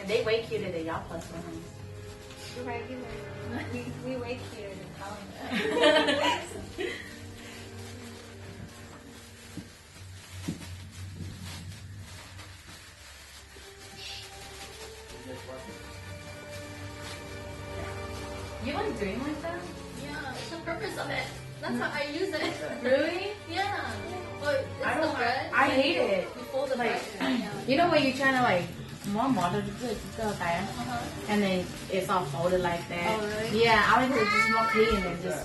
They way cuter than y'all plus ones. You're right, you're right. We, we way cuter than college. You like doing like that? Yeah, it's the purpose of it. That's how I use it. Really? Yeah. But it's I the don't. Bread. I hate it. You fold the like, bread. Yeah. You know when you trying to like, mov mov rau cov tais, and then it's all folded like that. Oh, really? Yeah, I like to just mov qhib and then just.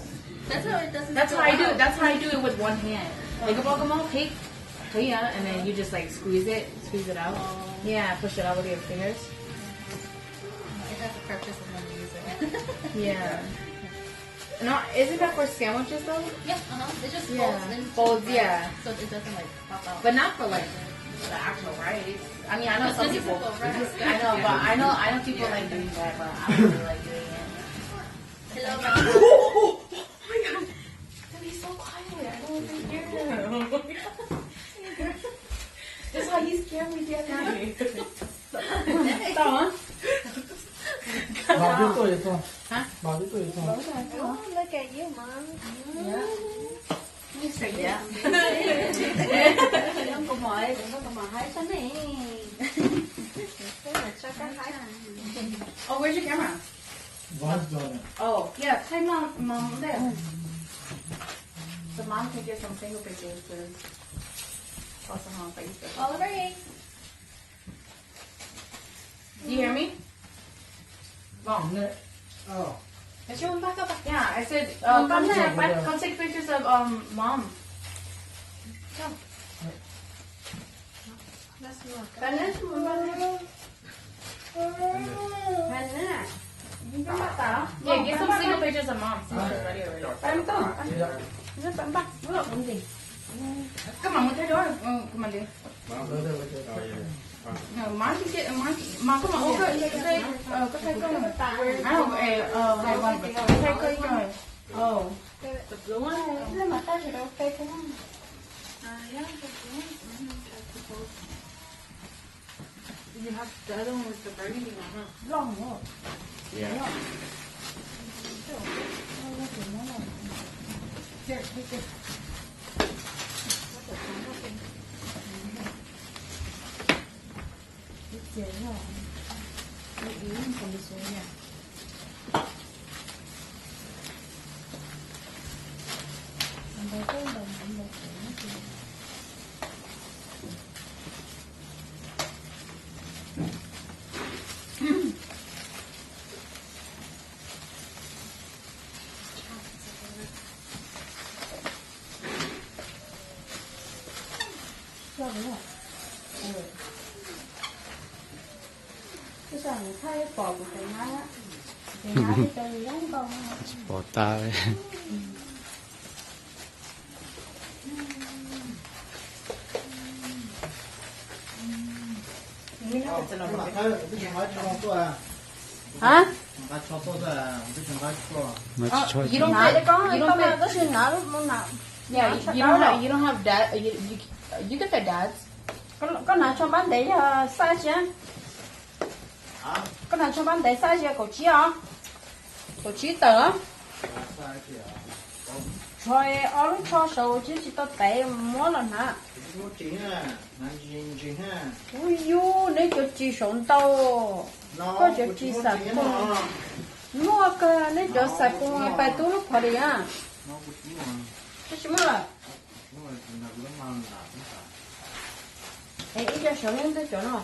That's how it doesn't. That's how I do. That's how I do it with one hand. Like, mov mov qhib, qhib, and then you just like squeeze it, squeeze it out. Oh. Yeah, push it out with your fingers. It has a purpose when you use it. Yeah. No, isn't that for sandwiches though? Yeah, uh-huh. It just folds in. Folds, yeah. So it doesn't like pop out. But not for like the actual rice. I mean, I know some people. This is for rice. I know, but I know, I know people like doing that, but I don't really like doing it. Hello, mom. Oh my God. He's so quiet. I don't even hear him. That's why he scared me the other day. Tau hả? Mom, tiếp tục vậy thôi. Hả? Mom, tiếp tục vậy thôi. Oh, look at you, mom. Yeah. Yob kuv mom, kuv muab kuv mom haib sab ne. Oh, where's your camera? Oh, yeah, take mom, mom there. The mom can get some single pictures to post on Facebook. Oliver. Do you hear me? Mom. Oh. Yeah, I said, uh, come, come take pictures of um mom. Come. Yeah, get some single pictures of mom since she's ready already. Koj mam mus thaij duab, koj mam li. Mom, koj mam ua koj ib, koj thaij koj. Hais koj ib co. You have the other one with the burgundy one, huh? Loj heev. Yeah. Here, take this. Tsis pom tas li. Hả? Hnav li koj, koj mas tab sis hnav, hnav, hnav tshaj tau. You don't have, you don't have dad, you, you, you get the dads. Koj hnav tsho npab ntev yog size tsi? Koj hnav tsho npab ntev size yog kaum tsib os? Kaum tsib tawm. Tsho, ob lub tsho saud tsis, tsis tau tev muab los hnav. Kuv yug neb cov ris saud ntau. Koj cov ris xav koos. Muaj kawg, neb cov xav koos pais tub lub qhov li a. Tab sis muaj lawm. Es ib co sawv leej twg cov no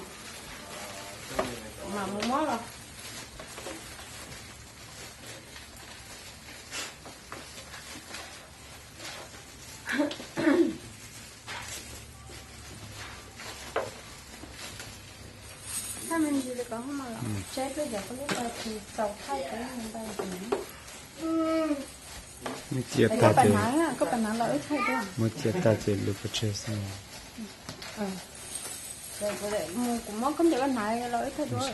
mam mus muab los. Thaij me ntsis li ko hos mas los tseb pliag, cov koj lub ko tsis txaus thaij, koj lub ntau. Muab cia tag ces, muab cia tag ces lwv pov tseg xwb. Mus kuv muab khaub ncaws koj hnav los wb thaij dua.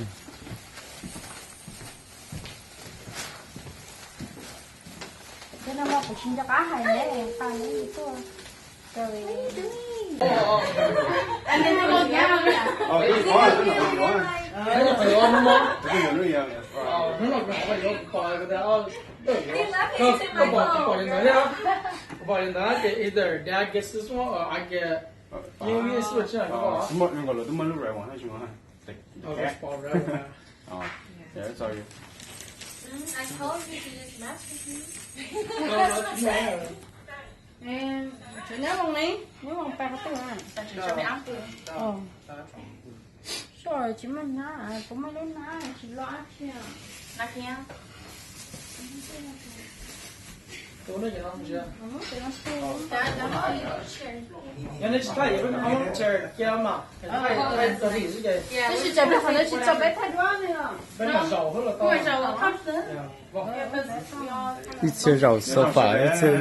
Thiab no mas kuv tsis nco qab hais neb, neb tuaj. Hnub no kuv pom li ntawd, kuv pom li ntawd ces either dad gets this one or I get, you switch. Twb muaj lub red one. Tsis nyob zoo ne, nyob zoo pab qhov twg na? Soj tsis muaj hnab, kuv muaj lub hnab tsis loj dab tsi. Tab sis tsam peb qhov no tsis txog peb thaij duab li os. Ib txhia zaum sofa, ib txhia.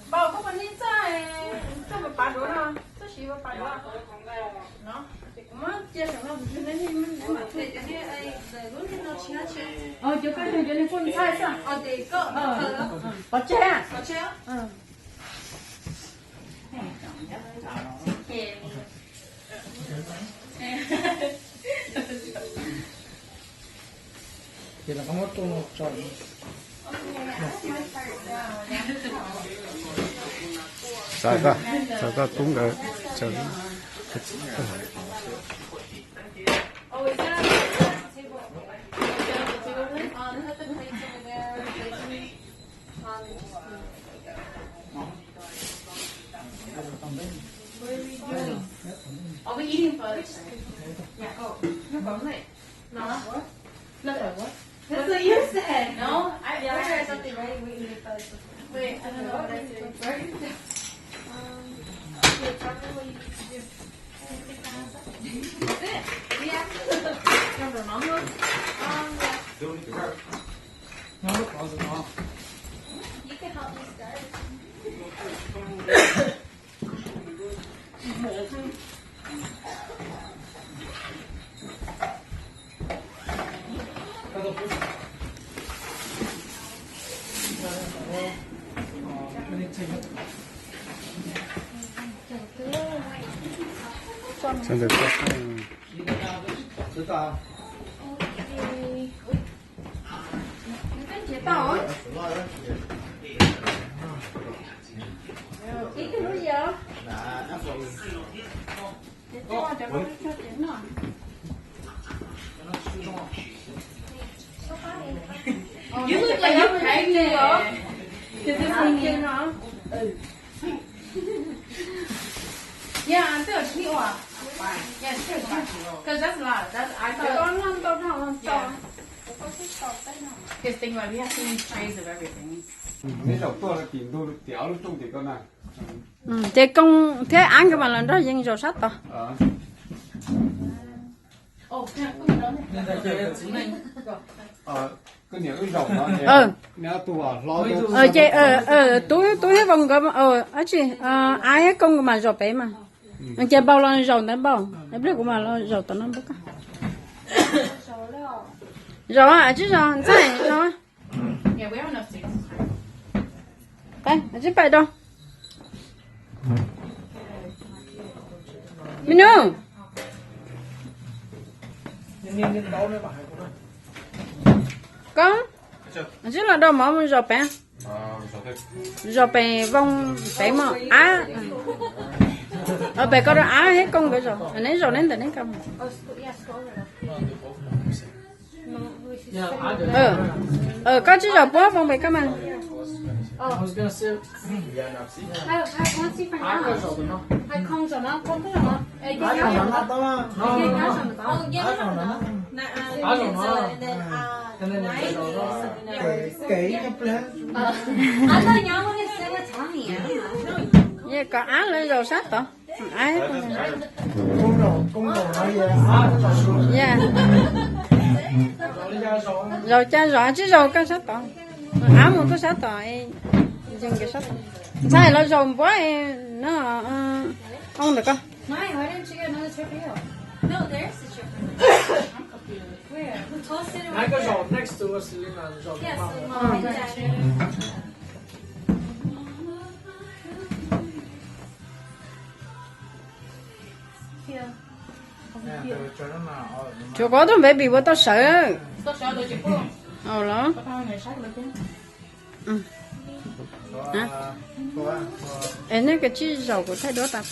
Npau koj puas nej txawj, txawj pab duab no, txawj siv pab duab no? Ces kuv muab cia saum no kuv tsis, nej mam, lub niag no tsis, cov koj cov niag kuj ntxhais xwb. Pov tseg. Xav koj, xav koj pub nkawd. Are we eating first? Yeah. Oh, no problem. No. Not that what? That's what you said. No, I, yeah, I heard something, right? We eat it first. Wait, I don't know what I said. Um, okay, tell me what you need to do. That's it. Yeah. Remember, Mom? Um, yeah. Don't need to work. No, no problem. You can help me start. You look like you're pregnant. Is this one cute, huh? Yeah, I'm still cute. Yeah, it's cute. Because that's a lot. That's, I feel. Yeah. Just think about it. We have so many trays of everything. Neb zaum tuaj tim ntug tim ob lub rooj tim ko na. Ces Koob thiab Ab nkawd mas los nrog yeej zaum sab tod. Ces Tub, Tub thiab Vau nkawd, dab tsi, Ab thiab Koob nkawd mas zaum pem mas. Ces Npau los zaum ntawd Npau, pliag kuv mas los zaum tom no Npau koj. Zaum, tsis zaum ntxaij zaum. Tsis pais rau. Me nus. Koob, tsis los rau mov mus zaum pem. Zaum pem Vau pem mog Ab. Pem koj rau Ab thiab Koob nkawd zaum, neb zaum neb ntawm neb ko. Koj tsis zaum puab Vau pem koj mas. Kom Ab lawv zaum sab tod. Zaum cas zaum tsis zaum koj sab tod. Ab mus koj sab tod, yeej sab tod. Ntxhais los zaum npuab no, oo ntawm koj. Nai koj zaum next to Selena zaum. Tsuav koj tus baby ua tau sawv. Los. Es nej koj tsij zaum kuv thaij duab tas.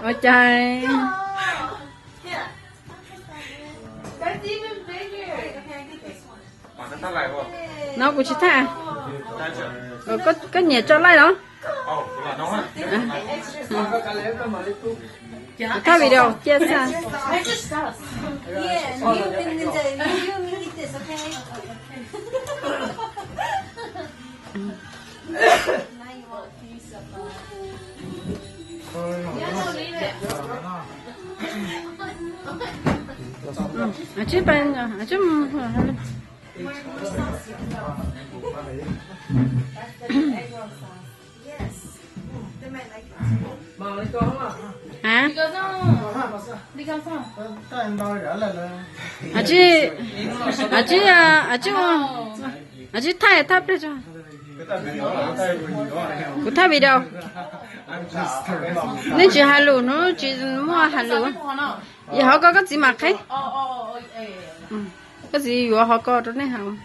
Ua cas no kuv tsis thaij. Koj nyiam tso laij los? Kuv thaij video cia xwb. Tsib pab, tsib. Tsib, tsib, tsib thaij, thaij pliag tso. Kuv thaij video. Nej tsis hais lus, hnub tsis muaj hais lus. Yog hov ko koj txiv mam qheb. Koj txiv yuav hov ko rau nej haus.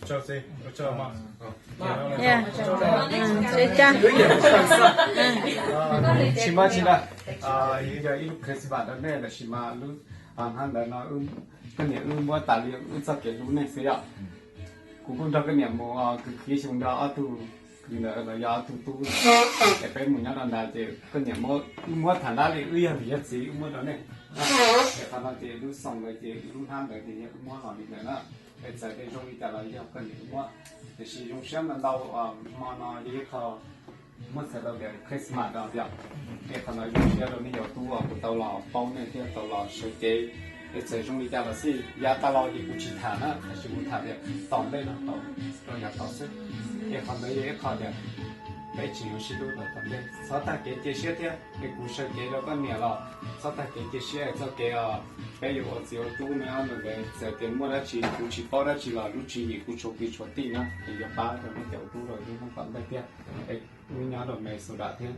Tsis muaj tsis na, yog ib lub Christmas rau nej lossis mas lub hnab ntawd no koj niam wb muab tas li wb txoj kev hlub nej xwb yom. Kuv kuj nrog koj niam mus khwv khwv xyoo nrog ob tug kwv ntawd los yog ob tug tub, es peb mus nyob rau ntawd ces koj niam muab, wb muab tham dab li wb yog niam yog txiv wb muab rau nej. Es qhov no ces lub xoo ntawd ces lub hnab ntawd ces yog wb muab los li ntawd na. Es txawm tias zoo li cas los yog koj niam wb muab, tiam sis zoo siab ntau ntau hmo no yog ib qho muab txhais tau tias Christmas no yom. Es qhov no zoo siab rau nej cov tub uas kuv tau los paub nej thiab tau los sawv cev. Es txawm zoo li cas los xij yav tas los ces kuv tsis tham na, tab sis kuv tham tias tom ntej no tau rau yav tau xwb. Es qhov ntawd yog ib qho tias peb tseem yuav sib hlub rau tom ntej, txhob tag kev cia siab thiab. Es kuv sawv cev rau koj niam los txhob tag kev cia siab txoj kev peb yuav ua txiv ua tub no, txawm tias muaj dab tsi kuv tsis paub dab tsi los lub tswv yim kuv tshuav kwv tshuav tij na es yuav pab rau nej cov tub rau lub hnub tom ntej thiab. Es wb nyob rau Minnesota thiab,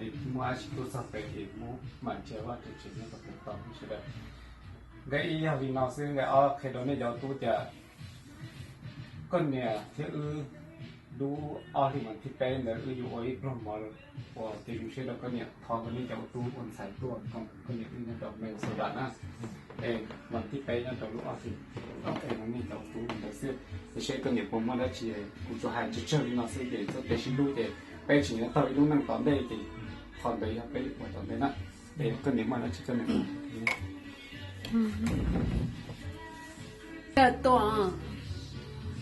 es muaj dab tsi tuaj txog pem ces muab mam ntsia Vajtswv tsev nyob rau pem tau sawv daws. Nqe ib yog li no xwb, nqe ob qhia rau nej cov tub tias koj niam thiab wb lub ob hlis vas thib peb ntawd wb yuav ua ib pluag mov ua kev zoo siab rau koj niam, thov kom nej cov tub ua ntxhais tuaj koom koj niam wb nyob rau Minnesota na. Es vas thib peb nyob rau lub ob hlis, es nej cov tub ntawd xwb. Tiam sis koj niam puas muaj dab tsi, kuv tsuas hais tsawg tsawg li no xwb ces txoj kev sib hlub ces peb tseem yuav taug ib lub neej tom ntej ces qhov ntawd yog peb ua tom ntej na. Es koj niam muaj dab tsi koj niam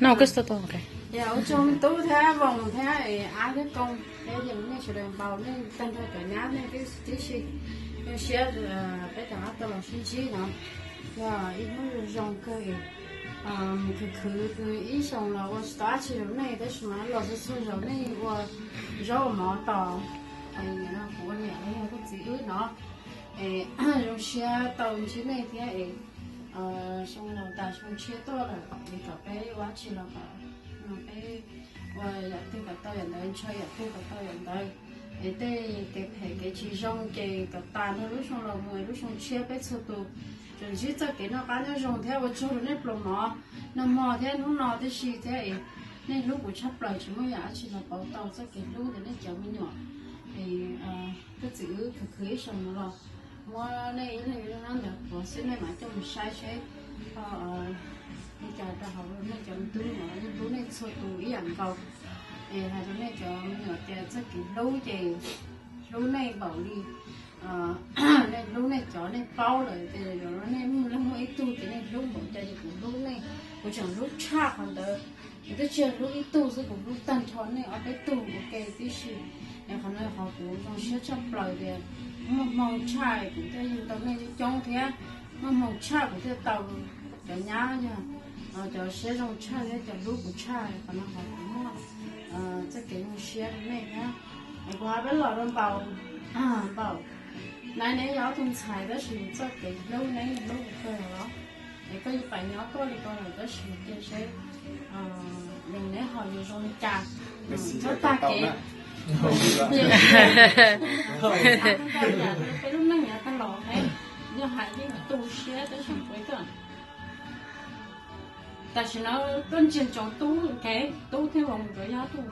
no koj tub thiab voos thiab es ab thiab koob thiab yees nej sawv daws npaum nej tag nrho cov nyab nej tib si, zoo siab peb rov qab tau los sib ntsib no. Yog ib hnub zoo kawg, khwv khwv ib xyoos los ua tsis tau dab tsi rau nej tab sis mas los txhua txhua zaus nej ua zaub ua mov tos kuv ua niam los yog koj txiv wb no. Es zoo siab tau ntsib nej thiab es xyoo laus tas xyoo tshiab tuaj lawm es kom peb ua dab tsi los kom peb ua yam twg kom tau yam ntawd, ntshaw yam twg kom tau yam ntawd. Es tej kev phem kev tsis zoo ces kom tas nrog lub xyoo laus mus, lub xyoo tshiab peb txhua tus tseem ntsib txoj kev noj qab nyob zoo thiab ua tsaug rau nej pluas mov nag hmo thiab hnub no tib si thiab es nej hlub kuv tshaj plaws, tsis muaj yam dab tsi los pauv tau txoj kev hlub ntawm nej cov me nyuam. Es koj txiv wb khwv khwv ib xyoos no los muab nej ib leeg ib lub hnab ntawd qhuav xwb nej mam coj mus saib seb ho li cas rau hauv nej cov me tub me nyuam los yeej hlub nej txhua tus ib yam nkaus. Es hais rau nej cov me nyuam tias txoj kev hlub ces hlub nej npaum li nej hlub nej cov nej paub lawm tias nej muaj leej muaj ib tug ces nej hlub npaum cas ces kuv hlub nej, kuv tseem hlub tshaj qhov ntawd. Kuv twb tsis yog hlub ib tug xwb, kuv hlub tag nrho nej ob peb tug ua ke tib si. Es qhov no qhov kuv zoo siab tshaj plaws tias muaj hmoo tshaj kuv thiaj yug tau nej coob coob thiab, muaj hmoo tshaj kuv thiaj tau cov nyab yog cov siab zoo tshaj thiab cov hlub kuv tshaj. Qhov no qhov kuv muaj Txoj kev zoo siab rau nej na. Es kuv hais peb los rau npaum, npaum, naiv neb yog ob tug ntxhais tab sis txoj kev hlub neb hlub kuv kawg los. Es koj yuav pais nyob koj li ko lawm tab sis cia seb neb ho yuav zoo li cas. Txhob tag kev. Peb lub neej yav tag los, yog hais yeej tu siab tab sis kuv, tam sim no koj ntsia ntsoov Tub, Tub thiab Voos nkawd yog tus,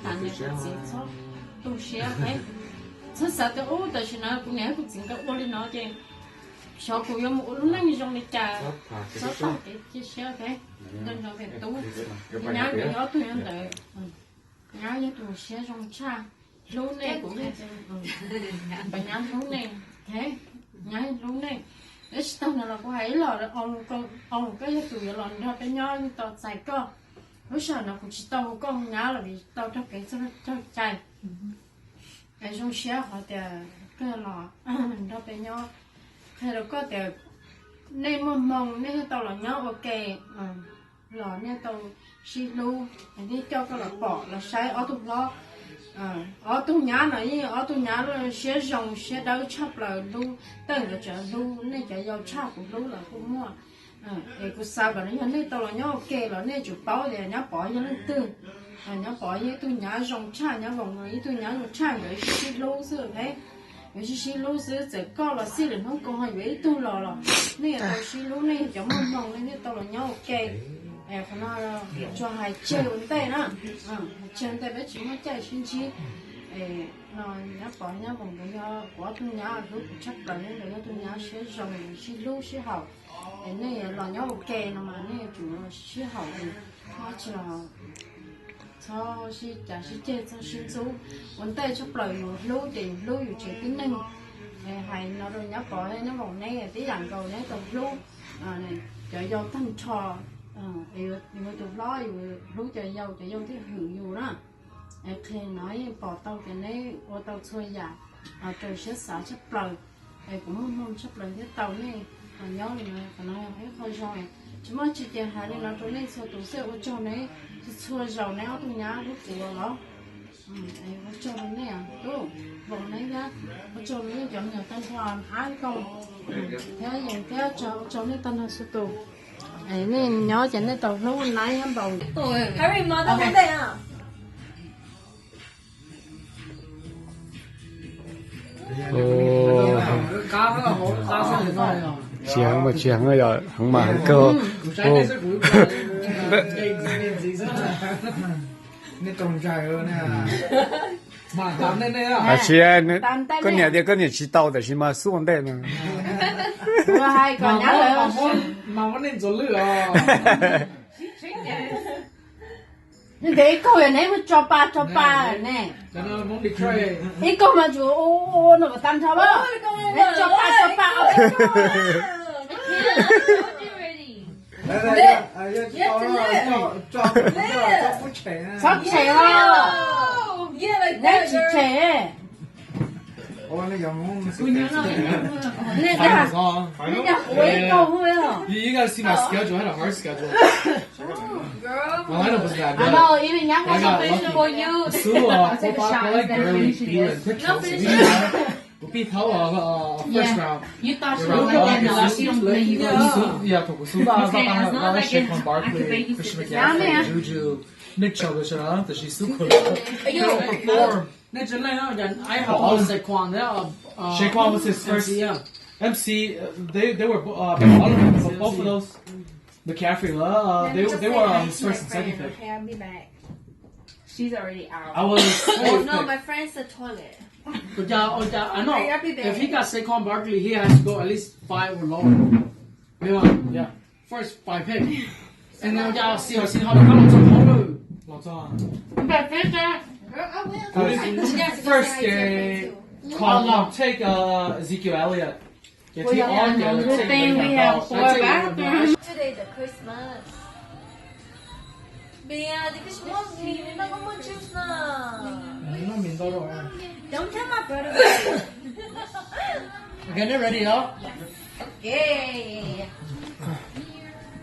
tam niam tus txiv txhob tu siab, txhob xav tias ub tam sim no kuv niam kuv txiv nkawd ua li no ces xyov kuv yuav mus ua lub neej zoo li cas. Txhob tag kev cia siab, nco ntsoov tias Tub, nyab nkawd yog ob tug nyob ntawd. Nyab yog tus siab zoo tshaj, hlub nej, nyab hlub nej, nyab hlub nej. Tab sis tag no los kuv hais ib los, Oos, koj yog tus yuav los nrog peb nyob yeej tau txais koj. Lub sij hawm no kuv tsis tau hu koj hu nyab los vim tau raug kev txog cai. Es zoo siab qhov tias koj los nrog peb nyob, qhia rau koj tias nej muaj hmoo nej yeej tau los nyob ua ke, los nej tau sib hlub, nej coj koj los pom los saib ob tug hlob, ob tug nyab no yeej ob tug nyab siab zoo siab dawb tshaj plaws, hlub, tej nkawd tseem hlub nej cov yau tshaj kuv hlub los kuj muaj. Es kuv xav kom yog nej tau los nyob ua ke los nej tsum paub tias nyab Pov yog leej twg. Nyab Pov yog ib tug nyab zoo tshaj, nyab Voos ib tug nyab zoo tshaj, nkawd sib sib hlub xwb, nkawd sib sib hlub xwb. Txawm koj los xij lwm hnub koj ho yuav ib tug los los nej yuav tau sib hlub, nej yog cov muaj hmoo nej thiaj tau los nyob ua ke. Qhov no tsuas hais tseg ua ntej na, hais tseg ua ntej peb tsis muaj caij sib ntsib. No nyab Pov nyab Voos nkawd yog kuv ob tug nyab hlub kuv tshaj plaws, nkawd yog tug nyab siab zoo, sib hlub sib haum. Es nej los nyob ua ke no mas nej yuav tsum sib haum, tsis los txhob sib cav sib ceg, txhob sib ntxub. Ua ntej tshaj plaws yus hlub ces yus hlub yus tsev tib neeg. Hais no rau nyab Pov nyab Voos neb tib yam nkaus, neb tau hlub cov yau tag nrho. Yus tus hlob yus hlub cov yau, cov yau thiaj hwm yus na. Es qhia no yeej pom tau tias neb ua tau txhua yam, raws siab xav tshaj plaws. Es kuv muaj hmoo tshaj plaws thiab tau nej los nyob li no, qhov no yog ib qho zoo. Tsis muaj tsi ces hais li no rau nej txhua tus xwb, ua tsaug neb txhua zaus neb ob tug nyab hlub kuv los. Ua tsaug rau nej tub Voos neb thiab, ua tsaug rau nej cov me nyuam tag nrho Ab Koos thiab Yees thiab, ua tsaug nej tag nrho txhua tus. Nej nyob ces nej tau hlub nab nyob npaum. Tsis heev mas tsis heev, yog heev mas heev kawg. Tsis, koj niam tias koj niam tsis tau tab sis mas xub ua ntej no. Ntawd ib kaug yog neb mus tso pa tso pa ne. Ib kaug mas tsuas ua no kom tag nrho, neb tso pa tso pa. Txhob tshem os. Neb tsis tshem. Nej dag, nej dag kuv ib kaug. You guys see my schedule? I had a hard schedule. Ib me nyab ko xub. Kuv pib thaub first round. Thaum kuv xub vaj vaj tag lawm, Saquon Barkley, Christian McCaffrey, Juju, Nick Chubb, tab sis xub kawg. Perform. Saquon was his first. M C, they, they were, uh, all of them, but both of those, McCaffrey, uh, they, they were, um, his first and second pick. I was fourth pick. If he got Saquon Barkley, he has to go at least five or lower. Yeah, first five pick. And then ua cas Seahawks ho rov qab los txog hauv lawm. First game, call, take, uh, Ezekiel Elliott. If he all get, take him out. Today the Christmas.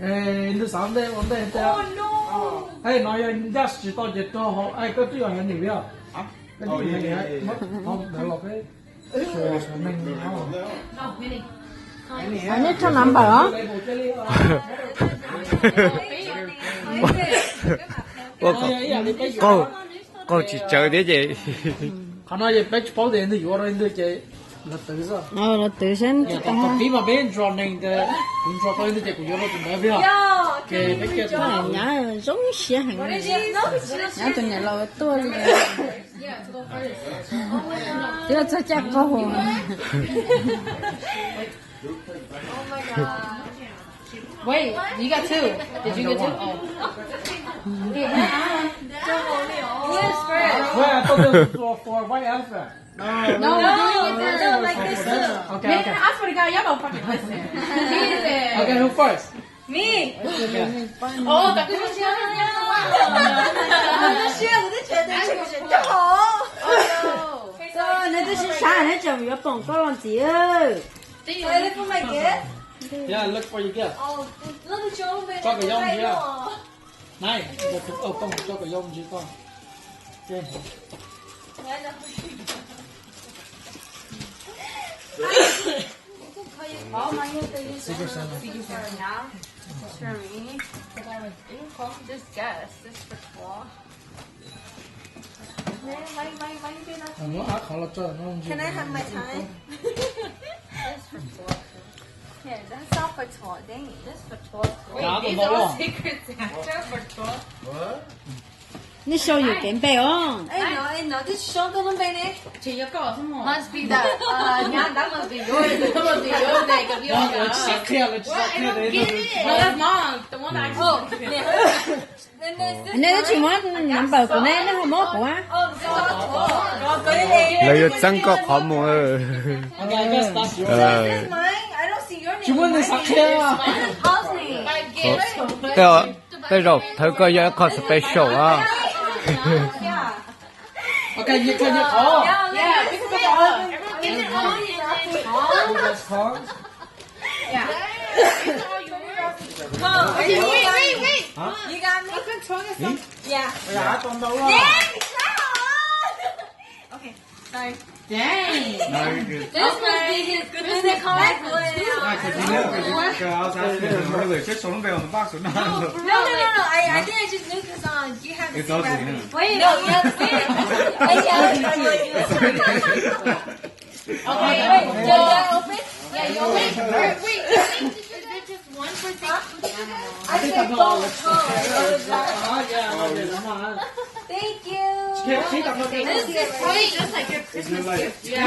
Okay, ntu xav ntej ua ntej thiab. Ej, no yog ncaj tsis tau ces rau hauv, ej, koj twb yog hev niam li os. Koj twb yog hev niam, ntawd los peb. Nej rau nab npawm os. Qaug tsis tsawv thiab ces. Qhov no ces peb tsis paub tias nws yuav rau ntawd ces los twv xwb. Los twv saib. Qhov pib mas peb ntsuas neeg, kuv ntsuas tau ntawd ces kuv yuav rau tus ntawd peb os. Ces peb kiag tus nyav zoo siab heev. Nyav tus niam laus tuaj li. Twb txog caj qaug. Wait, you got two. Did you get two? Oh. Wait, I thought there was for, for white elephant. No, no, no, no, like this too. Okay, okay. Man, I swear to God, y'all don't fucking listen. Jesus. Okay, who first? Me. Yeah. Oh, the first one. Nws twb sib sab, nws twb sib sab, nws tseem yuav pom koj los ntxiv. Wait, wait, wait. Yeah, look for your gift. Tso kom yau ntsis. Nice. Tso kom yau ntsis koj. Secret Santa. Secret Santa. This is for me. Just guess. This is for twelve. Why, why, why you do that to me? Can I have my time? This is for twelve. Yeah, that's not for twelve. Dang it. This is for twelve. Wait, these are all Secret Santa for twelve? What? Nej sau yus kev npe os. Ej, no, ej, no, twb tsis sau koj lub npe ne. Tsis yog koj xwb mos. Must be that, uh, nyab ntab must be yours. Must be yours, like, if you don't know. Tsis qhia, tsis qhia. No, that's mom. The one that I just Nej twb tsis muab nab npawm kuv ne, nej ho muab kuv a. Lawv yuav txeeb koj qhov muag. Tsis muab nws xav qhia. Tej zaum thawj koj yog ib qho special a. Yeah. Wait, wait, wait. You got me? Yeah. Dang, shut up. Okay, sorry. Dang. No, you're good. This must be his, this is his. Because I was asking him earlier, just show him on the box or not? No, no, no, no. I, I think I just knew because, uh, you haven't seen Rabbit. Wait, no, you haven't seen it. Okay, wait, did that open? Yeah, you open. Wait, wait, wait. Is it just one for six? I said both. Oh, yeah. Thank you. This is probably just like your Christmas gift. Yeah.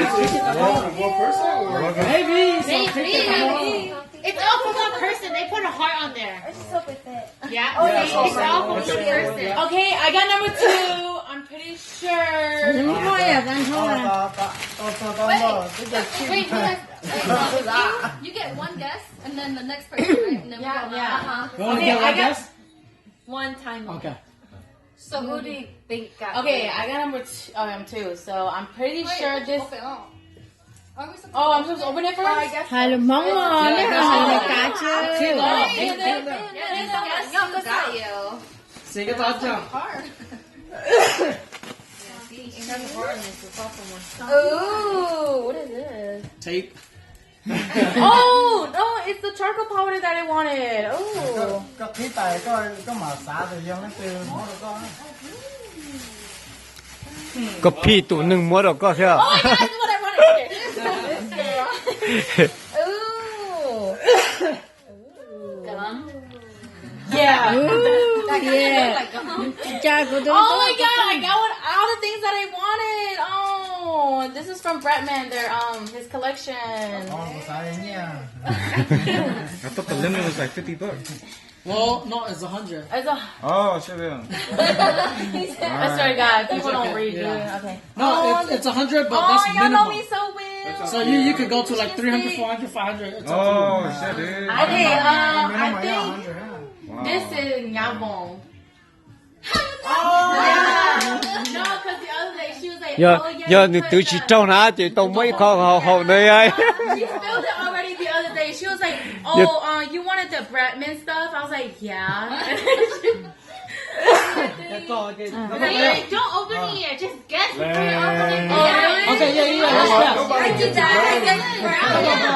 Maybe. Maybe. It's all for one person. They put a heart on there. I just hope it fits. Yeah. Oh, yeah, it's all for one person. Okay, I got number two. I'm pretty sure. Wait, wait, wait, you, you get one guess, and then the next person, right? And then we go around. Yeah, yeah. Uh-huh. You want to get one guess? One time. Okay. So who do you think got it? Okay, I got number two. Oh, I'm two. So I'm pretty sure this. Wait, open up. Oh, I'm supposed to open it first? Hais lus Hmoob os, nej hais lus Meskas tsis. Ooh, what is this? Tape. Oh, no, it's the charcoal powder that I wanted. Oh. Koj qhib tais koj mam xav tias yog leej twg muab rau koj. Koj phij tus neeg muab rau koj thiab. Oh my God, that's what I wanted. Ooh. Gum. Yeah. Ooh, yeah. Like gum. Tsis tsa kuv tus. Oh my God, I got what, all the things that I wanted. Oh, this is from Bretman, their, um, his collection. Oj, kuv xav li nyiaj. I thought the limit was like fifty bucks. Well, no, it's a hundred. It's a Oh, shit, yeah. He said, I swear to God, people don't read. Yeah. Okay. No, it's, it's a hundred, but that's minimum. Oh, y'all know me so well. So you, you could go to, like, three hundred, four hundred, five hundred. It's up to you. Oh, shit, dude. Okay, um, I think this is Nyavong. Oh, yeah. No, 'cause the other day she was like, yog, oh, yeah, yog nws twv tsis raug na ces tau muab ib qho haus haus na. She spilled it already the other day. She was like, oh, uh, you wanted the Bretman stuff? I was like, yeah. Okay, don't open it yet. Just guess before you open it. Oh, really? Okay, yeah, yeah, yeah, let's guess. Nobody gets it right.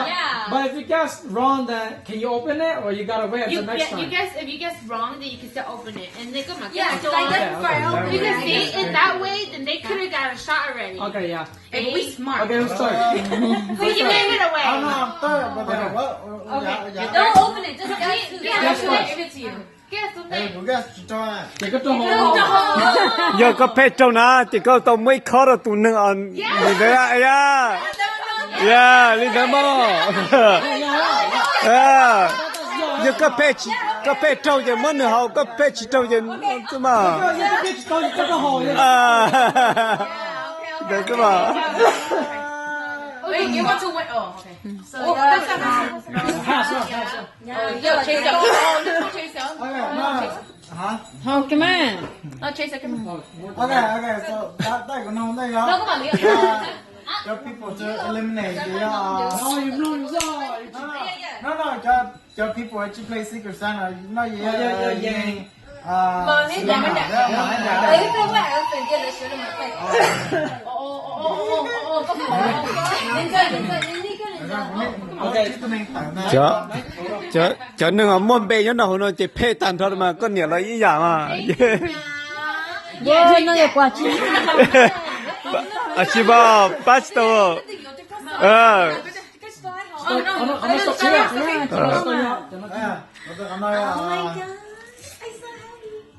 Yeah. But if you guess wrong, then can you open it, or you gotta wait until next time? You guess, if you guess wrong, then you can still open it. And they go, yeah, so I guess before I open it. Because see, in that way, then they could have got a shot already. Okay, yeah. If we smart. Okay, who starts? Who you gave it away? I'm not third, but then what? Okay. Don't open it. Just guess who. Guess what? Give it to you. Guess what? Ces koj rau hauv. Yog koj pheej raug na ces koj tau muab ib khob rau tus neeg os. Li ntawd, ya, li ntawd mas. Yog koj pheej raug ces muab nws haus, koj pheej tsis raug ces xwb mas. Ntawd xwb mas. Wait, you want to wait? Oh, okay. So, yeah. Hau kiag mas. Okay, okay, so that, that, no, no, no. Cov people to eliminate, yeah. No, no, cov, cov people tsis play Secret Santa, no, yeah, yeah, yeah. Cov, cov, cov neeg uas muaj npe nyob nram hauv no ces phem tag nrho mas koj niam los ib yam mas. Tsis pom, pab tsis tau.